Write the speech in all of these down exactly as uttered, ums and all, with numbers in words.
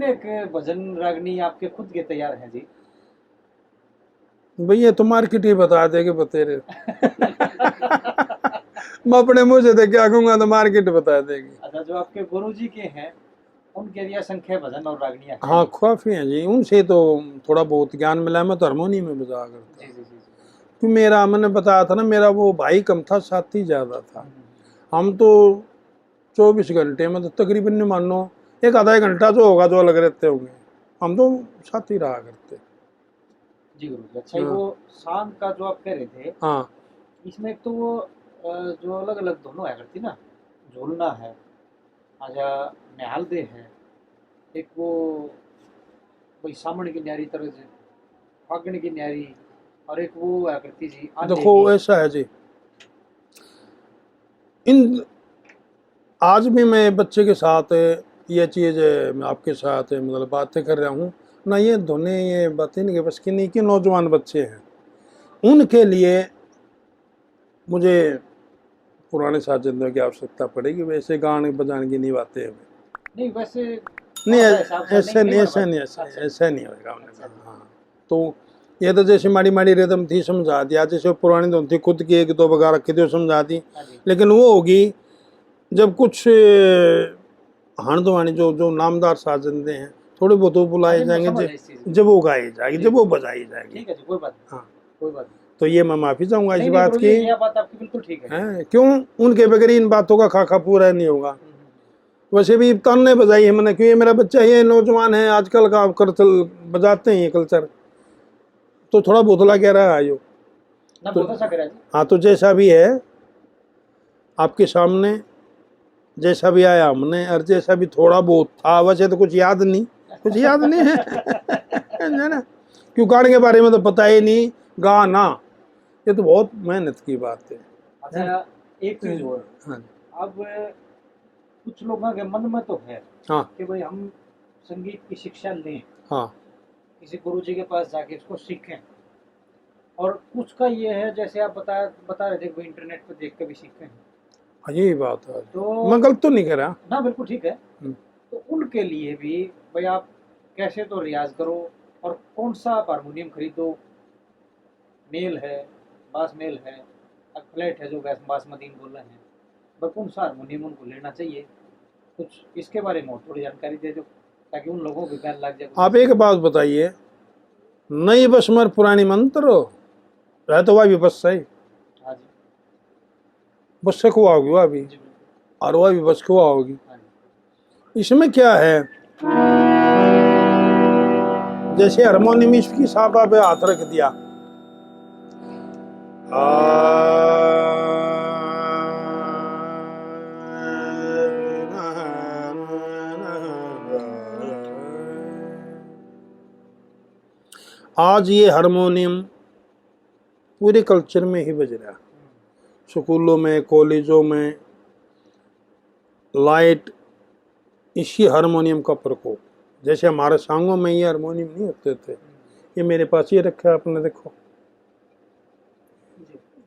एक भजन रागनी आपके खुद के तैयार हैं जी? भैया, तो मार्केट ही बता देगी बतेरे। मैं अपने मुंह से तो क्या कहूंगा, तो मार्केट बता देगी। अच्छा, जो आपके गुरु जी के हैं, उनके भी असंख्य भजन और रागनियां हैं। हाँ, काफ़ी हैं जी। उनसे तो थोड़ा बहुत ज्ञान मिला। मैं तो हारमोनी में बजा करता। जी जी जी जी। क्यों, मेरा, मैंने बताया था ना, मेरा वो भाई कम था, साथी ज़्यादा था। हम्म। हम तो चौबीस घंटे में तो तकरीबन, नहीं मानो, एक आधा एक घंटा जो होगा, जो अलग रहते होंगे, हम तो साथ ही रहा करते। जी गुरु जी। अच्छा, हाँ। वो सांग का जो आप कह रहे थे, हाँ। इसमें एक तो वो अ, जो अलग अलग धुन होया करती ना, झूलना है, आजा निहाल दे है, एक वो भाई सामण की न्यारी तरज, फागण की न्यारी, और एक वो होया करती जी आंधे देखो, की। ऐसा है जी, इन आज भी मैं बच्चे के साथ ये चीज़, मैं आपके साथ, मतलब, बातें कर रहा हूँ ना, ये धुनें, ये बातें इनके बस की नहीं, कि नौजवान बच्चे हैं, उनके लिए मुझे पुराने साजिंदों की आवश्यकता पड़ेगी। वैसे गाने बजाने की नहीं बातें हैं। नहीं, वैसे नहीं, हमारे हिसाब से ऐसे नहीं, नहीं, नहीं ऐसे बन नहीं, पाता। ऐसे ऐसे नहीं होगा उनका। हाँ, तो ये तो जैसे माड़ी माड़ी रिदम थी, समझा दिया, जैसे पुरानी धुन थी, खुद की एक दो बगा रखी थी, वो समझा दी। हाँ जी। लेकिन वो होगी जब कुछ हाण दवानी जो, जो नामदार साजिंदे हैं, थोड़े बहुत वो बुलाए हाँ जी, जाएंगे, समझ जब, है इस चीज़ को। जब वो गाए जाएंगे, जी। जब वो बजाई जाएगी। ठीक है जी, कोई बात नहीं। हाँ। कोई बात नहीं। तो ये मैं माफ़ी चाहूँगा इस नहीं, नहीं, बात गुरु की। जी, यह बात आपकी बिल्कुल ठीक है। हैं? क्यों, उनके बगैर इन बातों का खाका पूरा नहीं होगा। हम्म, हम्म। वैसे भी ताने बजाई है मैंने, क्यों, ये मेरा बच्चा है, ये नौजवान है, आजकल का कल्चर बजाते हैं, ये कल्चर, तो थोड़ा बहुत लग रहा है यो। ना, तो बहुत अच्छा करा जी। हाँ, तो जैसा भी है आपके सामने, जैसा भी आया हमने, और जैसा भी थोड़ा बहुत था, वैसे तो कुछ याद नहीं, कुछ याद नहीं है, है ना, क्यों, गाने के बारे में तो पता ही नहीं, गाना, ये तो बहुत मेहनत की बात है। अच्छा, एक चीज और, हाँ। अब कुछ लोगों के मन में तो है हाँ। कि भाई हम संगीत की शिक्षा लें, हाँ। किसी गुरु जी के पास जाके इसको सीखें, और कुछ का ये है, जैसे आप बता बता रहे थे, भाई इंटरनेट पर देख के भी सीखें। हाँ, यही बात है। तो मैं गलत तो नहीं कह रहा। ना, बिल्कुल ठीक है। हम्म। तो उनके लिए भी भाई आप कैसे तो रियाज करो, और कौन सा आप हारमोनियम खरीदो, मेल है, बास मेल है, अब फ्लैट है जो बास-, बासमती बोल रहे हैं, भाई कौन सा हारमोनियम उनको लेना चाहिए, कुछ इसके बारे में और थोड़ी जानकारी दे दो, ताकि उन लोगों को भी बैन लग जाए। आप एक बात बताइए, नई बस में पुरानी मंत्र हो, रह तो वह भी बस सही, हाँ जी। बस से खुआ होगी वह भी, जी, बिल्कुल। और वह भी बस खुआ होगी। हाँ जी। इसमें क्या है, जैसे हारमोनियम इसकी साफा पे हाथ रख दिया, आज ये हारमोनियम पूरे कल्चर में ही बज रहा है, स्कूलों में, कॉलेजों में, लाइट, इसी हारमोनियम का प्रकोप। जैसे हमारे सांगों में ये हारमोनियम नहीं होते थे, ये मेरे पास ये रखा है, आपने देखो,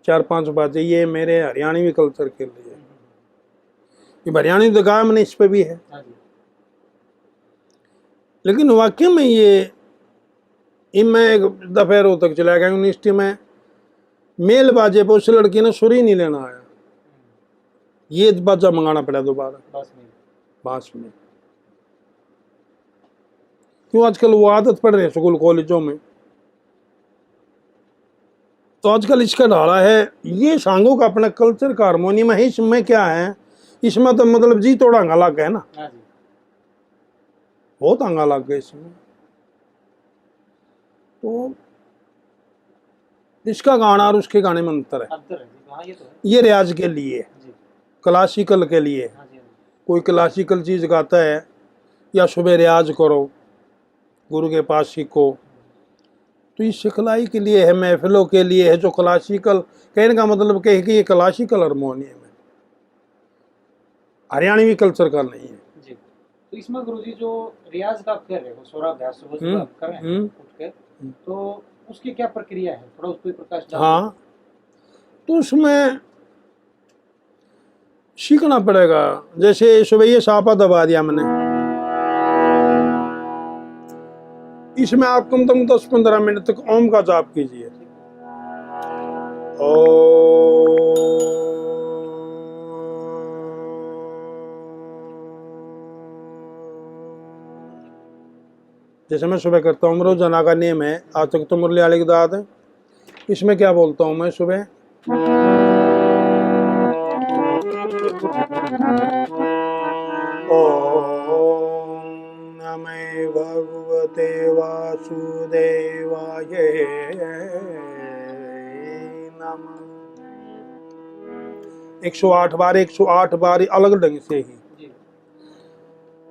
चार पांच बाजे, ये मेरे हरियाणवी कल्चर के लिए। ये हरियाणवी तो गाया मैंने, इस पे भी है। हाँ जी। लेकिन वाकई में ये, ये मैं एक दफे रोहतक चला गया, यूनिवर्सिटी में मेल बाजे पे उस लड़की ने सुर ही नहीं लेना आया, ये बाजा मंगाना पड़ा दोबारा बास मेल। बास मेल। क्यों, आजकल वो आदत पड़ रही है स्कूल कॉलेजों में, तो आजकल इसका ढाला है। ये सांगों का अपना कल्चर का हारमोनियम है, इसमें क्या है, इसमें तो मतलब जी तोड़ा हंगा लग गया ना, हाँ जी। बहुत हंगा लग गया इसमें। तो इसका गाना और उसके गाने में अंतर है। अंतर है जी, हाँ, ये तो है। ये रियाज के लिए, जी। क्लासिकल के लिए। हाँ जी, हाँ जी। कोई क्लासिकल चीज़ गाता है या सुबह रियाज करो, गुरु के पास सीखो, तो ये सिखलाई के लिए है, महफिलों के लिए है। जो क्लासिकल, कहने का मतलब कहे कि ये क्लासिकल हारमोनियम है, हरियाणवी कल्चर का नहीं है। जी। तो इसमें गुरुजी जो रियाज का आप कर रहे हो, स्वराभ्यास सुबह सुबह हम्म, आप कर रहे हैं हम्म। उठ के, तो उसकी क्या प्रक्रिया है, थोड़ा उस पर प्रकाश डालो। हाँ, तो उसमें सीखना पड़ेगा। जैसे सुबह ये साफा दबा दिया मैंने, इसमें आप कम से कम दस पन्द्रह मिनट तक ओम का जाप कीजिए। ओ, जैसे मैं सुबह करता हूँ, रोजाना का नियम है, आज तक तो मुरली वाले की दाद है। इसमें क्या बोलता हूँ मैं सुबह? ओम नमः भगवते वासुदेवाय नमः। एक सौ आठ बार, एक सौ आठ बार अलग ढंग से ही।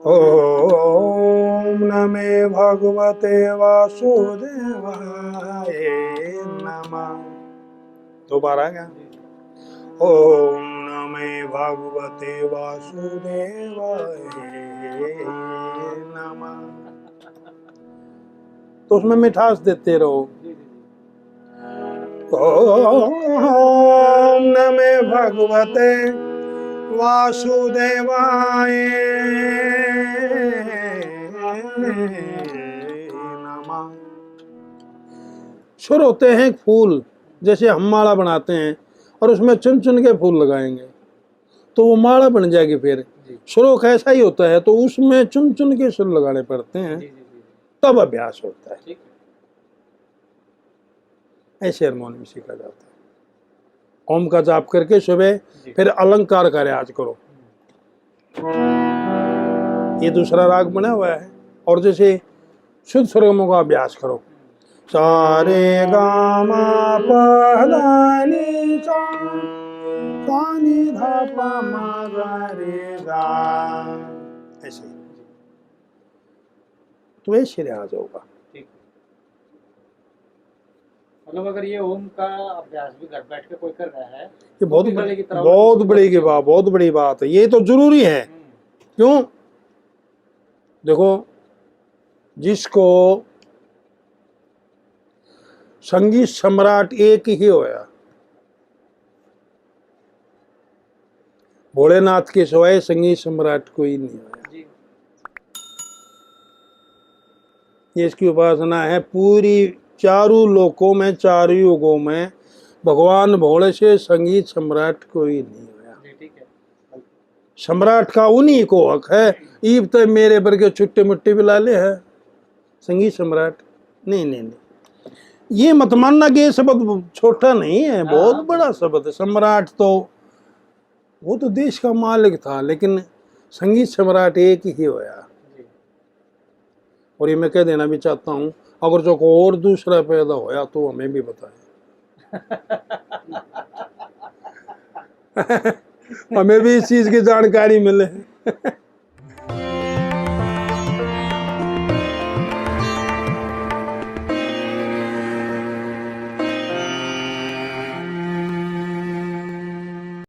ओम नमः भगवते वासुदेवाय नमः। दोबारा क्या? ओम नमः भगवते वासुदेवाय नमः। तो उसमें मिठास देते रहो। ओम नमः भगवते वासुदेवाय नमः। सुर होते हैं फूल, जैसे हम माला बनाते हैं और उसमें चुन चुन के फूल लगाएंगे, तो वो माला बन जाएगी। फिर श्लोक ऐसा ही होता है, तो उसमें चुन चुन के सुर लगाने पड़ते हैं, तब अभ्यास होता है। ऐसे हारमोनियम सीखा जाता है। ओम का जाप करके सुबह फिर अलंकार का रियाज करो। ये दूसरा राग बना हुआ है। और जैसे शुद्ध सरगमों का अभ्यास करो। सा रे गा मा पा धा नी सा, सा नी धा पा मा गा रे गा। ऐसे। तो ऐसे रियाज होगा। मतलब अगर ये ओम का अभ्यास भी घर बैठ के कोई कर रहा है, ये बहुत बड़ी, बहुत बड़ी की बात, बहुत बड़ी बात है। ये तो जरूरी है। क्यों? देखो, जिसको संगीत सम्राट एक ही होया, भोलेनाथ के सिवाय संगीत सम्राट कोई नहीं होया। ये इसकी उपासना है। पूरी चारों लोकों में, चारों युगों में भगवान भोले से संगीत सम्राट कोई नहीं होया। सम्राट का उन्हीं को हक है। ईब तो मेरे वर्गे छुट्टे मुट्टे भी ला ले है संगीत सम्राट। नहीं, नहीं, नहीं, ये मत मानना कि ये शब्द छोटा नहीं है, बहुत बड़ा शब्द है। सम्राट तो, वो तो देश का मालिक था, लेकिन संगीत सम्राट एक ही होया। और ये मैं कह देना भी चाहता हूँ, अगर जो कोई और दूसरा पैदा होया तो हमें भी बताएं। हमें भी इस चीज की जानकारी मिले।